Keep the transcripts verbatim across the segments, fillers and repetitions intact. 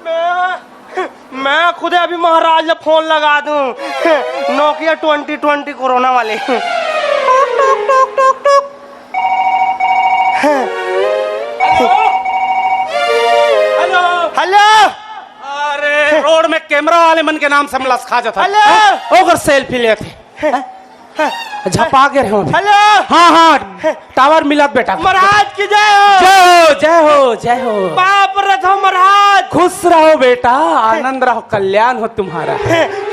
मैं, मैं खुदे अभी महाराज ला फोन लगा दूं। Nokia twenty twenty Corona वाले। टुक, टुक, टुक, टुक, टुक। हेलो। हेलो। अरे, रोड में कैमरा वाले मन के नाम से हम लसका जाता। हेलो। हैं? ओकर सेल्फी लेथे। हैं? झपा गे रहे हो अभी। हेलो। हाँ, हाँ, टावर मिलत बेटा। महाराज की जय हो। जय हो, जय हो, जय हो। बाप रथ हो महाराज। खुश रहो बेटा, आनंद रहो, कल्याण हो तुम्हारा।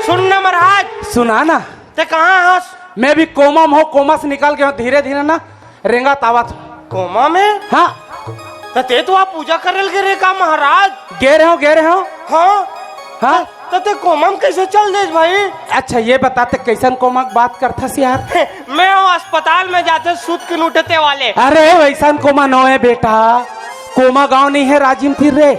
सुन ना महाराज। सुना ना। ते कहाँ हस? मैं भी कोमा में हो, कोमा से निकल गया हूँ, धीरे धीरे ना रेंगत आवत हूँ। कोमा में? हाँ। त ते तो आप पूजा करल गे रहे का महाराज? गे रहे हो, गे रहे हो। हाँ। हाँ। त, त ते कोमा में कैसे चल देस भाई? अच्छा, ये बता, ते कैसन कोमा के बात करथस यार? मैं वो अस्पताल में जाथे सूत के उठे ते वाले। अरे, वैसन कोमा नो है बेटा, कोमा गांव नहीं है राजिम तीर रे।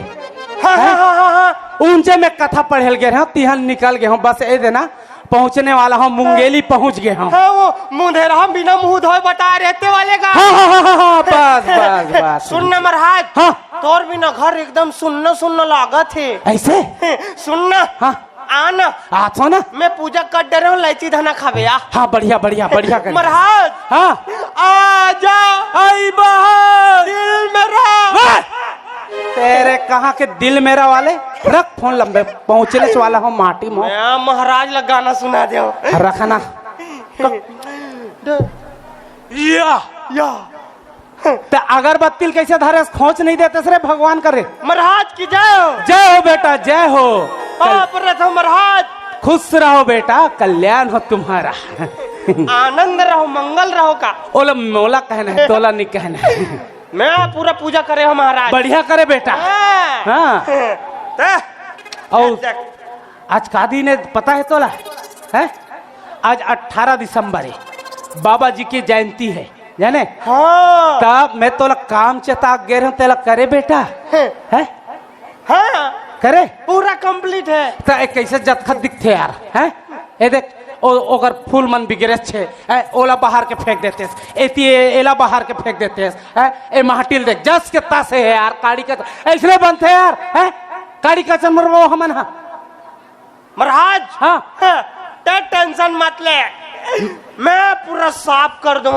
हाँ, हैं? हाँ, हाँ, हाँ, हाँ। उनसे मैं कथा पढ़े ल गे रहे हो, तिहन निकल गए हो, बस ए देना, पहुंचने वाला हूँ, मुंगेली पहुंच गए हूँ। हाँ, वो मुंधेरा बिना मुंह धोए बटा रहे ते वाले का। हाँ, हाँ, हाँ, हाँ, हाँ, बस, बस, बस। सुन ना महाराज, हाँ। तोर बिना घर एकदम सुन्न सुन्न लागत हे। ऐसे? सुन ना। हाँ। आ ना। आथो ना। मैं पूजा कर डरे हूँ, इलायची धना खावे आ। हाँ, बढ़िया, बढ़िया, बढ़िया कर। महाराज। हाँ। आजा। आई बहार। दिल मेरा। वाह! तेरे कहाँ के दिल मेरा वाले? रख फोन लंबे, पहुँचने से वाला हूँ माटी में। मैं महाराज ला गाना सुना दे। रखना। या। या। त अगरबत्ती ल कैसे धरे, खोंच नहीं देते रे भगवान करे। महाराज की जय हो। जय हो बेटा, जय हो। बाप रथ हो महाराज। खुश रहो बेटा, कल्याण हो तुम्हारा। आनंद रहो, मंगल रहो का। ओला मोला कहना है, तोला नहीं कहना है। मैं पूरा पूजा करे हो महाराज। बढ़िया करे बेटा। हाँ। हाँ। ते? और देख। आज का दिन है पता है तोला? हैं? आज अठारह दिसंबर है, बाबा जी की जयंती है, जाने? हाँ। तब मैं तोला काम चेता गे रहे हूँ, तेला करे बेटा? हैं? हैं? हाँ। करे? पूरा complete है। त ए कैसे जतखत दिखथे यार, हैं? ए देख, ओ, ओकर फूल मन बिगड़े छे, हैं? ओला बाहर के फेंक देते, एती ए, एला बाहर के फेंक देते, हैं? ए माटिल देख, जस के तस है यार, काड़ी का ऐसने बनते यार, हैं? काड़ी का चमर वो हमन हा। महाराज, हाँ। ते tension मत ले, मैं पूरा साफ कर दूँ।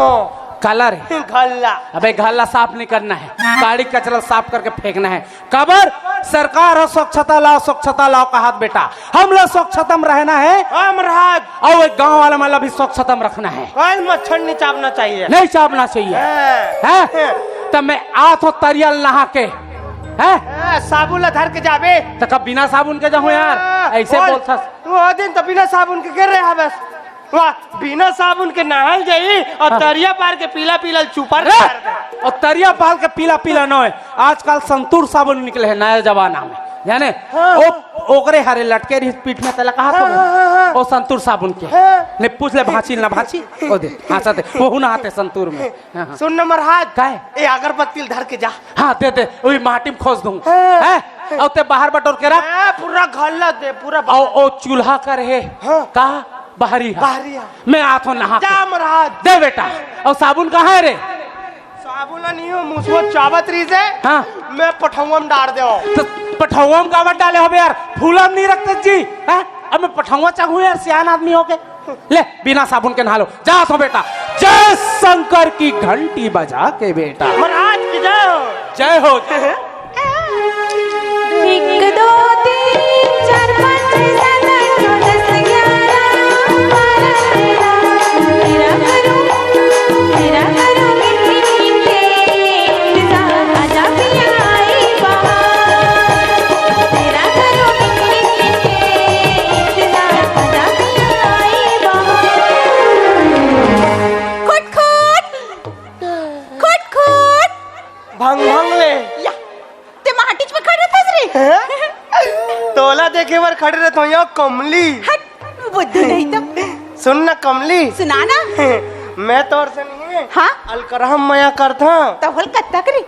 काला रे? घर ला। अबे घर ला साफ नहीं करना है, काड़ी कचरा साफ करके फेंकना है। काबर? सरकार हो स्वच्छता लाओ, स्वच्छता लाओ कहात बेटा, हम लोग स्वच्छता में रहना है। हाँ महाराज। अउ एक गांव वाले मतलब भी स्वच्छता में रखना है। कोई मच्छर नहीं चाबना चाहिए। नहीं चाबना चाहिए। हाँ। हैं? हाँ। तब मैं आत हो तरियल नहा के हैं? ए, साबुन ला धर के जाबे। त का बिना साबुन के जाहूं यार? ए, ऐसे बोल, बोलथस। तू ओ दिन तो बिना साबुन के गिर रहे हवस। वाह, बिना साबुन के नहाल जाई और हाँ। तरिया पार के पीला पीला चुपर अरे, कर दे। और तरिया पार के पीला पीला नोय, आजकल संतूर साबुन निकले है नया जमाना में, जाने? हाँ, ओ, हाँ। ओकरे हरे लटके रही पीठ में, तला कहा हाँ, तो हाँ, हाँ, हाँ। ओ संतूर साबुन के। हाँ। ने पूछ ले भांची ना भांची, ओ दे, हाँ, साथे, वहू नहाते संतूर में। हाँ, हाँ। सुन न महाराज, काय? ए अगरबत्ती ल धर के जा। हाँ, दे, दे, वही माटी में खोस दूं। हाँ। हैं? अउ ते बाहर बटोर के रख। ए, पूरा घर ला दे, पूरा अउ, ओ चूल्हा कर हे। हाँ। का? बाहरी हा। बाहरी हा। मैं आत हो नहा के। जा महाराज। दे बेटा। अउ साबुन कहाँ है रे? साबुन ला नहीं हो, मुसवा चाबत रही से। हाँ। मैं पठौवा में डार दे हो। त पठौवा में काबर डाले होबे यार? फूला में नहीं रखते जी। हैं? अब मैं पठौवा चाहूँ यार, सियान आदमी होके। ले, बिना साबुन के नहा लो। जा तो बेटा, जय शंकर की घंटी बजा के बेटा। महाराज की जय हो। जय हो। एक, दो, तीन, चार, पाँच, छः, सात, आठ, नौ, दस, ग्यारह, बारह, तेरह, तेरह करो, तेरह करो, मिनके, मिनके, इंतजार, आजा पिया आई बहार। तेरा करो मिनके, मिनके, इंतजार, आजा पिया आई बहार। खुट, खुट। खुट, खुट। भंग, भंग ले। या, ते माटिच में खड़े थस रे। हैं? तोला देखे बर खड़े रहत हो, यो कमली। हट, बुद्धू नहीं तो। सुन ना कमली। सुना ना। मैं तोर से नहीं है। हाँ? अलकरहम मया करथा। तो हल कत्ता करी?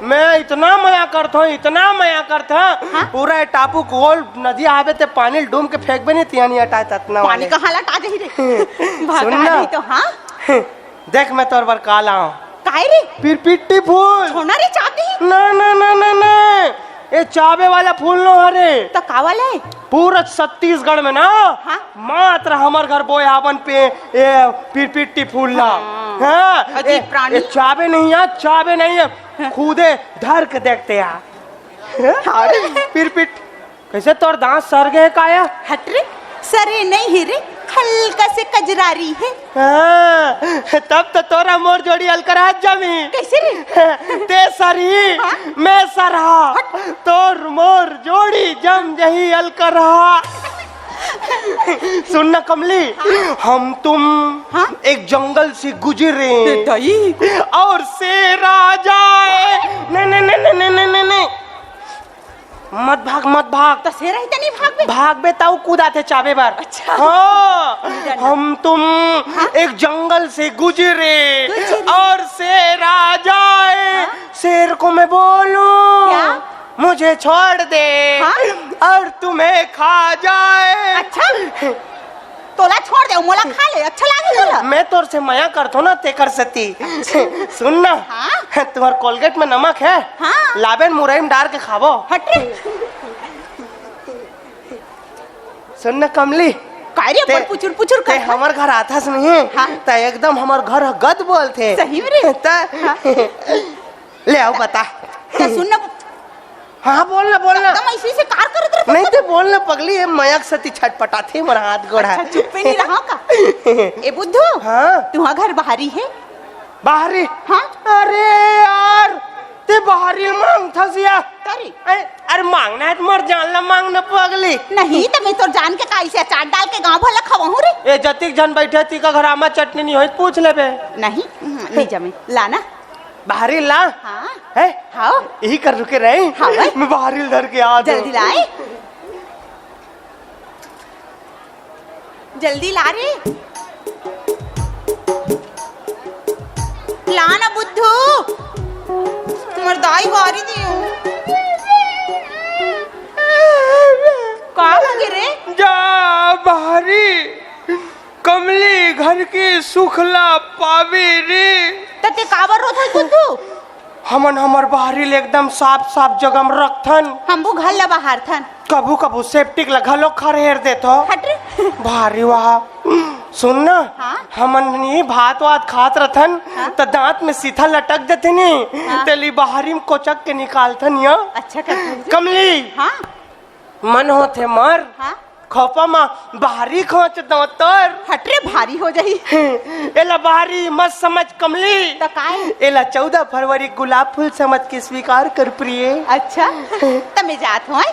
मैं इतना मया करथा, इतना मया करथा। हाँ? पूरा ए टापू गोल नदी आवे ते पानी डूम के फेंकबे नहीं, तियानी अटाए ततना पानी वाले। कहाँ लटा जाही रे? भागा सुन ना। नहीं तो, हाँ? देख मैं तोर बर का लाऊं। काय रे? पिरपिट्टी फूल। छोना रे चाबी। ना, ना, ना, ना, ना। ए चाबे वाला फूल नो हरे। त का वाला हे? पूरा छत्तीसगढ़ में ना, हाँ। मात्र हमर घर बोए हावन पे ए पिरपिट्टी फूल ला। हाँ। हाँ, अजीब ए, प्राणी। ए चाबे नहीं यार, चाबे नहीं हे। हाँ। खुदे धर के देखते यार। हाँ। पिरपिट, कैसे तोर दांत सर गए का या? हट रे, सरे नहीं हे रे, हल्का से कजरारी हे। हाँ, तब तो तोर मोर जोड़ी अलकरहा जमी। कैसे रे? ते सरही, हाँ? मैं सरहा। हट। तोर मोर जोड़ी जम जही अलकरहा। सुन ना कमली, हाँ? हम तुम हाँ? एक जंगल से गुजरे। ए दई। और शेर आ जाए। नहीं, नहीं, नहीं। मत भाग, मत भाग। त शेर ही त नहीं भागबे। भागबे तऊ कूद आथे चाबे बर। अच्छा। हाँ, हम तुम हाँ? एक जंगल से गुजरे गुजरे। और शेर आ जाए। हाँ? शेर को मैं बोलूं, क्या? मुझे छोड़ दे हाँ? और तुम्हें खा जाए। अच्छा। तोला छोड़ दे, मोला खा ले, अच्छा लागे तोला? मैं तोर से मया करथो ना, तेकर सेती। अच्छा। सुन ना, हाँ? तुम्हार कोलगेट में नमक है? हाँ। लाबे न मुरई में डार के खाबो। हट रे। सुन ना कमली, काय रे, ते, अपन पुचुर पुचुर ते करत हस? हमर घर आथस नहीं, हाँ। त एकदम हमर घर ह गद बोलथे। सही में रे? त हाँ। ले आओ बता। त सुन ना, हाँ, बोल ना, बोल ना। एकदम ऐसे, ऐसे कार करत रहे। नहीं, ते बोल ना पगली, ये मयक सती छटपटाथे मोर हाथ गोड़। अच्छा, चुप्पे नहीं रहा का? ए बुद्धू, हाँ? तुहा घर बाहरी हे? बाहरी? हाँ? अरे यार, ते बाहरी मांगथस या। अरे। ए, अरे मांगना हे त मोर जान ला मांग ना पगली। नहीं, त मैं तोर जान के का ऐसे अचार डाल के गांव भर ला खवाहूं रे? ए, जतिक झन बैठे, तिका घर आमा चटनी नहीं होई, पूछ लेबे। नहीं, हम्म, नहीं जमे। ला ना। बाहरी ला। हाँ। हैं? हाँ। यही कर रुके रहे। हाँ भाई। मैं बाहरी धर के आ जाऊँ। जल्दी लाए। जल्दी ला रे। ला ना बुद्धू। तुम्हार दाई गारी दियो। का लगे रे? जा बाहरी। कमली घर के सुख ला पावे रे। त ते काबर रोथस बुद्धू? हमन हमर बाहरी ले एकदम साफ-साफ जगह म रखथन। हमू घर ला बहारथन। कभू-कभू सेप्टिक ला घलो खरहेर देथो। हट रे। बाहरी वाह। सुन ना, हाँ? हमन ये भात-वात खात रथन, हाँ? त दांत में सीथा लटक देथे नी, हाँ। तेली बाहरी म कोचक के निकालथन या। अच्छा करथन। कमली। हाँ? मन होथे मर। हाँ? खोपा म बाहरी खोंच दो तोर। हट रे, भारी हो जाही। एला बाहरी मत समझ कमली। त काय? एला चौदह फरवरी गुलाब फूल समझ के स्वीकार कर प्रिय। अच्छा, त मैं जात हों।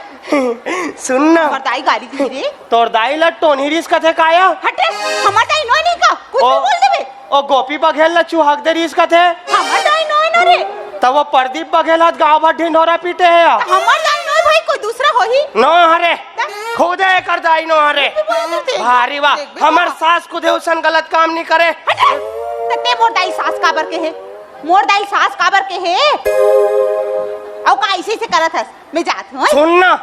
सुन ना। हमर दाई गारी दी रे। तोर दाई ला टोनही रिस कथे का या? हट रे, हमर दाई नोय नहीं का? कुछ ओ, भी बोल देबे। ओ गोपी बघेल ला चुहक दे रिस कथे। हमर दाई नोय ना रे। त वो प्रदीप बघेल हा गांव भर ढिंढोरा पीटे हे या। हमर दाई नोय भाई, कोई दूसरा होही। नो हरे। त? खुदे एकर दाई नो हरे। कुछ भी बोल देते। भारी वाह, देख भी हमर वाह। सास खुदे उसन गलत काम नहीं करे। हट रे। त ते मोर दाई सास काबर के हे? मोर दाई सास काबर के हे? अउ का ऐसे से करत हस? मैं जात हों। सुन ना,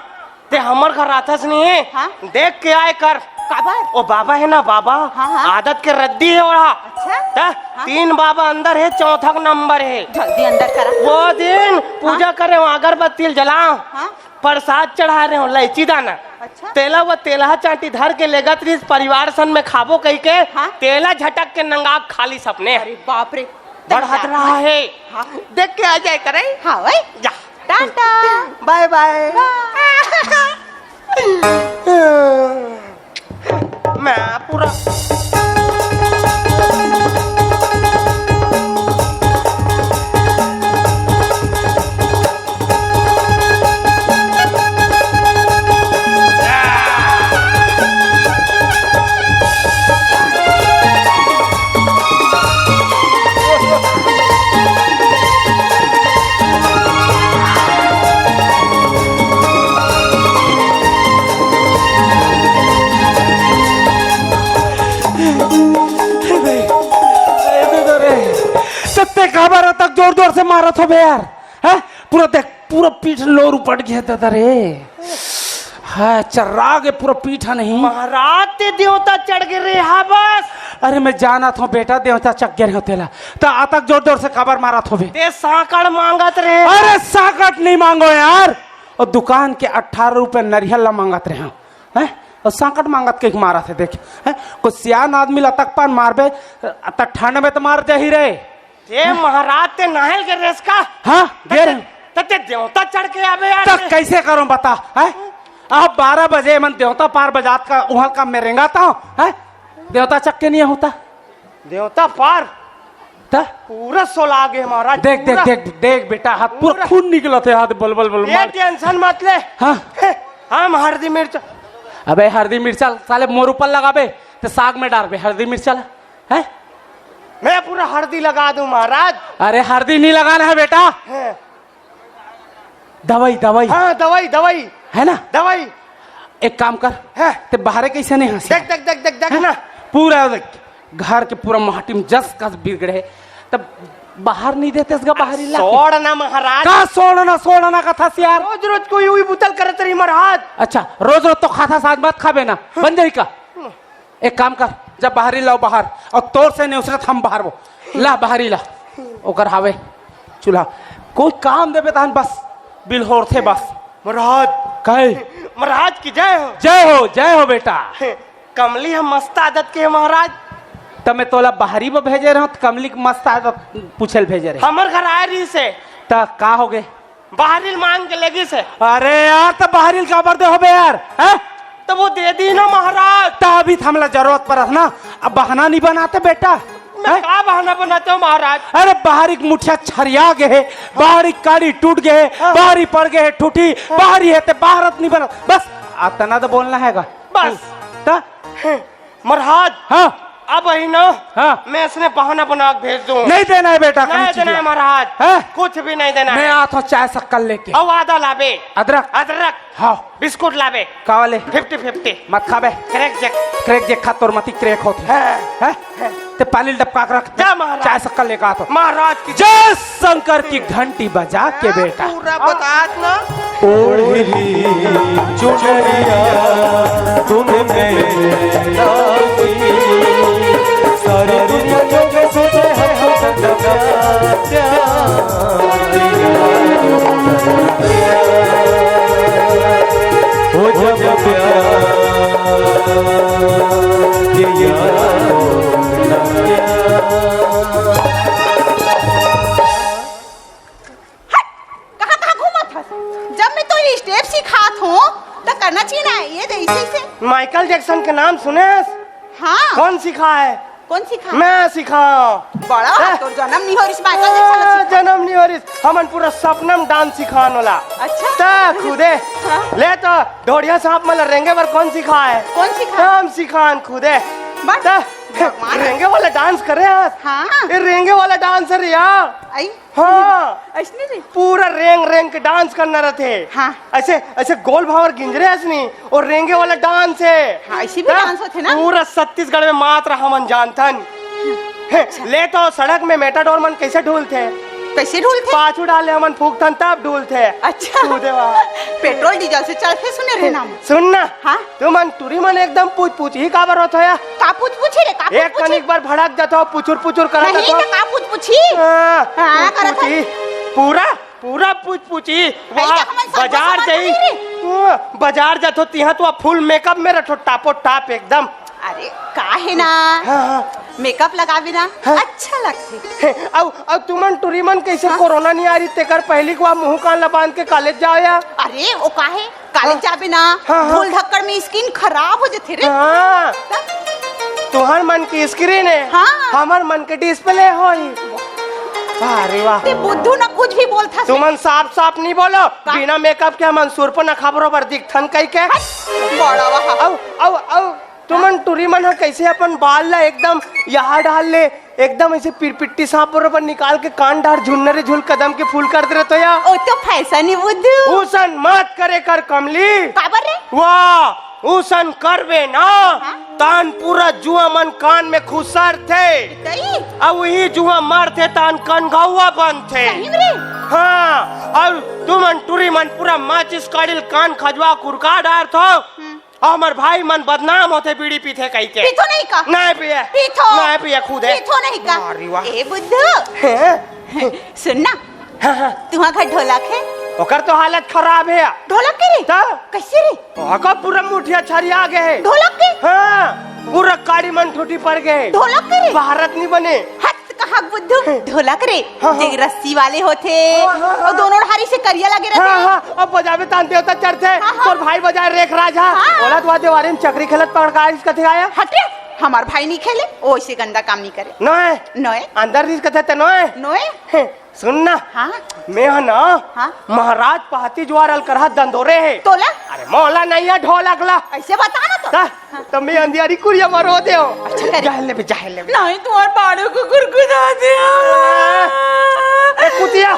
ते हमर घर आथस नहीं, हाँ? देख के आए कर। काबर? ओ बाबा हे ना बाबा, हाँ, हाँ। आदत के रद्दी हे ओहा। अच्छा? त हाँ। तीन बाबा अंदर हे, चौथा नंबर हे। जल्दी अंदर करा। वो दिन पूजा हाँ? करे हों, अगरबत्ती ल जलाओ, हाँ? प्रसाद चढ़ा रहे हों, लैची दाना। अच्छा। तेला वो तेलहा चांटी धर के लेगत रिस परिवार सन में खाबो कही के, हाँ? तेला झटक के नंगा खाली सपने। अरे बाप रे। बढ़त रहा है। हाँ। देख के आ जाए करे। हाँ भाई। जा। टाटा। बाय बाय। बाय। मैं पूरा सत्ते काबर तक जोर जोर से मारत हो बे यार, हैं? पूरा देख, पूरा पीठ लोर उपट गया दादा रे। हाय, चर्रा गे पूरा पीठ ह नहीं। महाराज ते देवता चढ़ गे रे, हा बस। अरे मैं जानत हों बेटा, देवता चढ़ गे रहे तेला। त अतक जोर जोर से काबर मारत होबे? ते सांकड़ मांगत रहे। अरे सांकड़ नहीं मांगो यार, अउ दुकान के अठारह रुपया नरियल ला मांगत रहे हंव, हैं? अउ संकट मांगत के मारत हे, देख, हैं? कोई सियान आदमी ला तक पान मारबे, त ठंड में त मार जाही रे। ए महाराज, ते नहल के रेस का? हाँ, त गे ते, रहे। त ते देवता चढ़ के आबे यार। त कैसे करूं बता, हैं? अब बारह बजे मन देवता पार बजात का, उहाँ का में रेंगात हंव, हैं? देवता चक्के नहीं होता। देवता पार? त? पूरा सोला गे महाराज, देख, देख, पूरा। देख, देख बेटा, हाथ पूरा पूरा। खून निकलत हे, हाथ बल, बल, बल, ये मार। Tension मत ले। हाँ। हे, हम हरदी मिर्चा। अबे हरदी मिर्चा साले मोर ऊपर लगाबे, त साग में डारबे हरदी मिर्चा ला, हैं? मैं पूरा हरदी लगा दूं महाराज। अरे हरदी नहीं लगाना है बेटा। हैं। दवाई, दवाई। हाँ, दवाई, दवाई। है ना? दवाई। एक काम कर, हैं। ते बाहरे कैसे नहीं हंसी? देख, देख, देख, देख, देख हैं? ना। पूरा देख, घर के पूरा माटी में जस कस बिगड़े हे, तब बाहर नहीं देते इसका बाहरी ला। सोड़ ना महाराज। का सोड़ ना, सोड़ ना कथा से यार। रोज रोज कोई उही बुतल करत रही महाराज। अच्छा, रोज रोज तो खाता साग मत खाबे ना, हाँ। बन जाई का? हम्म। एक काम कर, जब बाहरी लाओ बाहर, अउ तोर से नहीं उसरत हम बाहर वो। ला बाहरी ला। ओकर हावे चूल्हा। कोई काम देबे तहन बस, बिल होरथे बस। महाराज। कहे? महाराज की जय हो। जय हो, जय हो बेटा। कमली हम मस्त आदत के हे महाराज। त मैं तोला बाहरी में भेजे रहे हंव, त कमली के मस्त आदत पूछे ल भेजे रहे। हमर घर आए रही से। त का हो गे? बाहरी ल मांग के लेगिस हे। अरे यार, त बाहरी ल काबर दे होबे यार, हैं? त वो दे दी ना महाराज। त अभी त हमला जरूरत परत ना, अब बहाना नहीं बनाते बेटा, मैं हैं? का बहाना बनाते हो महाराज? अरे बाहरी के मुठिया छरिया गे हे, बाहरी के काड़ी टूट गे हे, हाँ। बाहरी पड़ गे हे ठूठी, हाँ। बाहरी हे ते बाहरत नहीं बना, बस अतना तो बोलना है गा। बस। त? महाराज, हाँ। अब ही ना, हाँ। मैं इसने बहाना बना के भेज दूं। नहीं देना है बेटा, नहीं देना है महाराज। हाँ। कुछ भी नहीं देना है। मैं आत हंव चाय शक्कर लेके। अउ आदा लाबे। अदरक। अदरक। हाँ। बिस्कुट लाबे। का वाले? Fifty fifty। मत खाबे। Crack Jack। Crack Jack खा, तोर मती crack होत हे। हाँ। हैं? ते पानी ल डबका के रख। जा महाराज। चाय शक्कर लेके आत हंव। महाराज की जय शंकर की घंटी बजा के बेटा। पूरा बतात ना। ओढ़ी चुनरिया तुमने लागी, सारी दुनिया जो सोचे है हम सबका प्यार। हो जब प्यार किया ना प्यार। हट! कहाँ कहाँ घूमत हस? जब मैं तो ये step सिखात हंव, त करना चाहिए ना, ये दे इसे, इसे। माइकल जैक्सन के नाम सुने हस? हाँ। कौन सिखाए? कौन सिखाए? मैं सिखाओ। बड़ा हैं? तोर जनम नहीं हो रिस, माइकल जैक्सन ला सिखा। जनम नहीं हो रिस। हमन पूरा सपना में dance सिखान वाला। अच्छा। त खुदे। हाँ। ले तो ढोड़िया सांप मन ला रेंगे बर कौन सिखाए? कौन सिखाए? हम सिखान खुदे। बस। त भगवान। रेंगे वाला dance करे हस? हाँ। ये रेंगे वाला dance है रे यार। आई। हाँ। अइसने रे। पूरा रेंग रेंग के dance करना रहिथे। हाँ। अइसे, अइसे गोल भावर गिंजरे अइसने, अउ रेंगे वाला dance हे। हाँ, अइसे भी हैं? Dance होथे ना। पूरा छत्तीसगढ़ में मात्र हमन जानथन। हैं, अच्छा। ले तो सड़क में मेटाडोर मन कइसे ढूलथे? कइसे ढूलथे? पाछू डाले हमन फूकथन तब ढूलथे। अच्छा। तू देवा। पेट्रोल डीजल से चलथे सुने रे नाम। सुन ना। हाँ। तुमन टूरी मन एकदम पूछ पूछ ही काबर होत हो या? का पूछ पूछी रे, का पूछ एक पूछी? कनिक बार भड़क जाथो, पुचुर पुचुर करत नहीं, तो का पूछ पूछी? हाँ, हाँ, पूछ करत पूछी। है। पूरा, पूरा पूछ पूछी। अरे, वहाँ तो हमन सब बाजार सामान जाई। नहीं रे। हाँ, बाजार जाथो, तिहाँ तो full makeup में रहिथो, टापो टाप एकदम। अरे, का हे ना? हाँ, हाँ। Makeup लगाबे ना, हाँ। अच्छा लगथे। अउ, अउ तुमन टूरी मन कइसे हाँ। कोरोना नहीं आ रही, तेकर पहिली के मुंह कान ला बांध के college जाओ या? अरे, वो का हे? College हाँ। जाबे ना, हाँ, हाँ। धूल धक्कड़ में skin खराब हो जथे रे। हाँ। तब? तुहर मन की screen हे, हाँ। हमर मन के display होही। वाह रे वाह। ते बुद्धू ना कुछ भी बोलथस। तुमन साफ साफ नहीं बोलो, का? बिना makeup के हमन सुरपन अखा बरोबर दिखथन कहिके। हट, बड़ा वाह। अउ, अउ, अउ, तुमन टूरी मन ह कइसे अपन बाल ला एकदम यहाँ डाल ले, एकदम अइसे पिरपिट्टी सांप बरोबर निकाल के कान डार झुन्नरे झुल कदम के फूल कर दे रहे तो या। ओ तो fashion हे बुद्धू। उसन मत करे कर कमली। काबर रे? वाह, उसन करबे ना, हाँ? तान पूरा जुआ मन कान में खुसरथे। तई? अउ वही जुआ मरथे तान कनघौआ बनथे। सही में रे? हाँ, अउ तुमन टूरी मन पूरा माचिस काड़ी ल कान खजवा कुरका डारथो। हम्म। हमर भाई मन बदनाम होथे बीड़ी पीथे कहिके। पीथो नहीं का? नहीं पिए। पीथो। नहीं पिए खुदे। पीथो नहीं का? अरे वाह। ए बुद्धू। हैं? सुन ना। हाँ, हाँ। तुहा घर ढोलक हे? ओकर तो हालत खराब हे। ढोलक के रे? त? कइसे रे? ओकर पूरा मुठिया छरिया गे हे। ढोलक के? हाँ, पूरा काड़ी मन टूटी पड़ गे हे। ढोलक के रे? भारत नहीं बने। हट, कहाँ बुद्धू? ढोलक रे, हाँ, हाँ। जे रस्सी वाले होथे, हाँ, हाँ, हाँ। अउ दोनों ढारी से करिया लगे रहिथे। हाँ, हाँ, अब बजाबे तान देवता चढ़थे, हाँ, हाँ। तोर भाई बजाय रेख राज हा, हाँ। ओला तो देवारी में चकरी खेलत पकड़ के आइस कथे आया। हट रे, हमर भाई नहीं खेले, ओ ऐसे गंदा काम नहीं करे। नोय। नोय। अंदर रिस कथे ते नोय। नोय। सुन ना, हाँ? मैं ह ना, हाँ? महाराज पहाती जुआर अलकरहा दंदोरे हे। तोला? अरे मोला नहीं हे ढोलक ला। ऐसे बता ना तो। त, हाँ। त मैं अंधियारी कुरिया म रो देव। अच्छा करे। जाहे ले बे, जाहे ले बे। नहीं, तुम्हार बाड़ू को गुरगुरा दे। ए, कुतिया।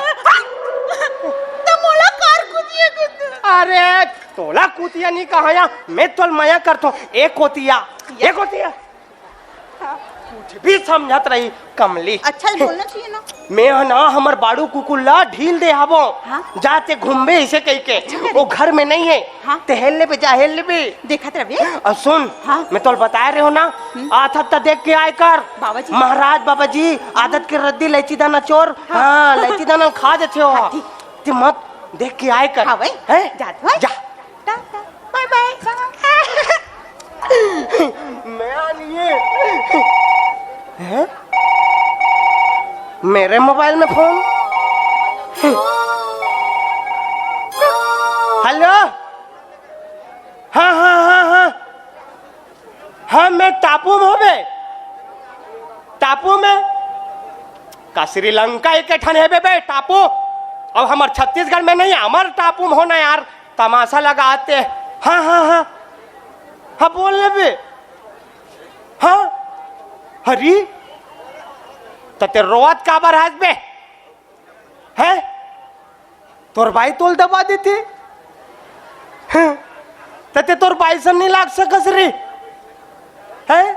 त मोला कर कुतिया कुतिया। अरे, तोला कुतिया नहीं कहा या, मैं तोल मया करथो। ए कुतिया, ए कुतिया। कुछ भी समझत रही कमली। अच्छा बोलना चाहिए ना। मैं ह ना हमर बाड़ू कुकुर ला ढील दे हवो। हाँ? जाते घूमबे इसे कह के। अच्छा करे। वो घर में नहीं है। हाँ? ते हेल लेबे, जा हेल लेबे। देखत रहिबे। अउ सुन, हाँ? मैं तोल बताए रहे हो ना, हम्म। आथत त देख के आए कर। बाबा जी। महाराज बाबा जी, आदत के रद्दी लैची दाना चोर। हाँ। हाँ, लैची दाना खा देथे हो। हाँ, ठीक। ते मत देख के आए कर। हाँ भाई, हैं? जात भाई। जा। टाटा, बाय बाय। मैं आ लिए। हैं? मेरे मोबाइल में फोन। हेलो। हाँ, हाँ, हाँ, हाँ। हाँ, मैं टापू में हूँ बे। टापू में? का श्रीलंका एक ठन हे बे, बे, टापू? अब हमर छत्तीसगढ़ में नहीं, हमर टापू में होना यार। तमाशा लगाते। हाँ, हाँ, हाँ। हाँ, बोल ले बे। हाँ? हरी? त ते रोवत काबर हस बे? हैं? तोर बाई तोल दबा देथे। हैं? त ते तोर बाई सन नहीं लाग सकस रे। हैं?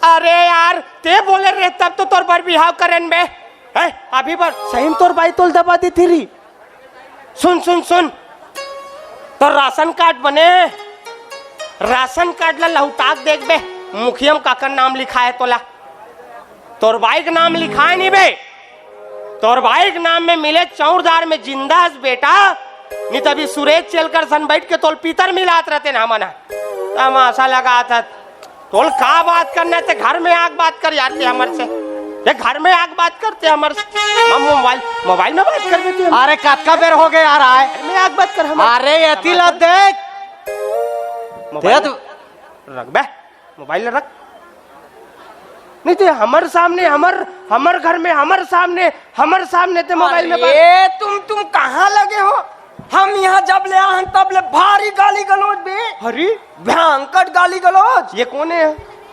अरे यार, ते बोले रे तब तो तोर बर बिहाव करेन बे। हैं? अभी बर सही में तोर बाई तोल दबा देथे री। सुन, सुन, सुन। तोर राशन कार्ड बने, राशन कार्ड ला लहुटा के देख बे, मुखिया म काकर नाम लिखाए हे तोला। तोर बाई के नाम लिखाए नहीं बे। तोर बाई के नाम में मिले चौरदार में जिंदा हस बेटा, नहीं तभी सुरेश चेलकर सन बैठ के तोल पीतर मिलात रहते ना हमन ह। तमाशा लगात हस। तोल का बात करना हे, ते घर में आके बात कर यार, ते हमर से। ये घर में आके बात करते हमर से। हम मोबाइल, मोबाइल में बात कर देते हम। अरे, कतका बेर हो गया यार आए? घर में आके बात कर हमर से। अरे, एती ला देख। मोबाइल दे तो। रख बे, मोबाइल रख। नहीं ते हमर सामने, हमर, हमर घर में, हमर सामने, हमर सामने ते मोबाइल में बात। अरे, तुम, तुम कहाँ लगे हो? हम यहाँ जब ले आहन, तब ले भारी गाली गलौज बे। हरी? भयंकर गाली गलौज। ये कोन हे?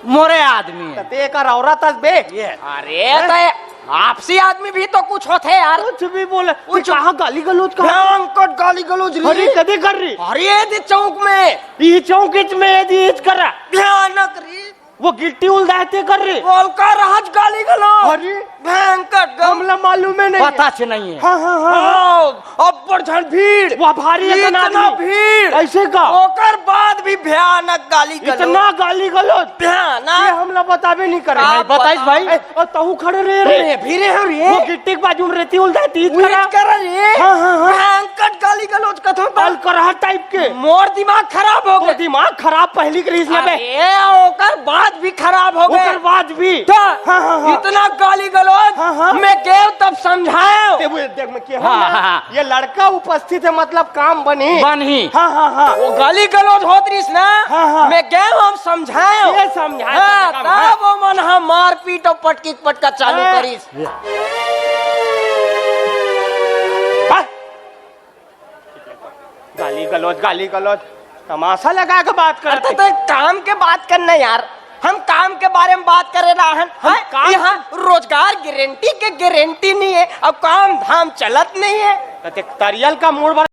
मोरे आदमी हे। त ते एकर औरत हस बे। ये। अरे, हैं? त आपसी आदमी भी तो कुछ होथे यार। कुछ भी बोले। कुछ कहाँ गाली गलौज कहाँ? भयंकर गाली गलौज रे। हरी, कदे कर री? अरे, ये दे चौक में। ये चौक इच में ये दे इच करा। भयानक रे। वो गिट्टी उलदाय ते कर रे। वो ओकर आज गाली गलौज। अरे। भयंकर गम-, हमला मालूम हे नहीं। पता से नहीं हे। हाँ, हाँ, हाँ, हाँ। हाँ, अब्बड़ झन भीड़। वाह, भारी हे इतना इतना आदमी। भीड़। ऐसे का? ओकर बाद भी भयानक गाली गलौज। इतना गाली गलौज। भयानक। ये हमला बताबे नहीं करे। आप नहीं, बताइस बताओ। भाई। ए, अउ तहूँ खड़े रहे रे। मैं भी रहे रे। वो गिट्टी के बाजू में रेती उलदाय ते इच करा। इच करा रे। हाँ, हाँ, हाँ। भयंकर गाली गलौज कथों का। अलकरहा टाइप के। मोर दिमाग खराब हो गे। दिमाग खराब पहली के रहिस ना बे। अरे, ओकर बाद भी खराब हो गे। ओकर बाद भी। त हाँ, हाँ, हाँ। इतना गाली गलौज। हाँ, हाँ। मैं गेव तब समझाएव। ए, वो देख, मैं केहेंव हाँ, ना, हाँ, हाँ। ये लड़का उपस्थित हे, मतलब काम बनही। बनही। हाँ, हाँ, हाँ। वो गाली गलौज होत रहिस ना, हाँ, हाँ। मैं गेव हम समझाएव। ये समझाए हाँ, तो काम, हाँ। तब वो मन ह मारपीट अउ पटकी पटका चालू हाँ। करिस। हाँ। गाली गलौज, गाली गलौज, तमाशा लगा के बात करत अरे हे। तो काम के बात करना यार, हम काम के बारे में बात करे रहन। हम हैं? काम यहाँ रोजगार गारंटी के गारंटी नहीं हे, अब काम धाम चलत नहीं हे। तो ते तरियल का मूड़ बना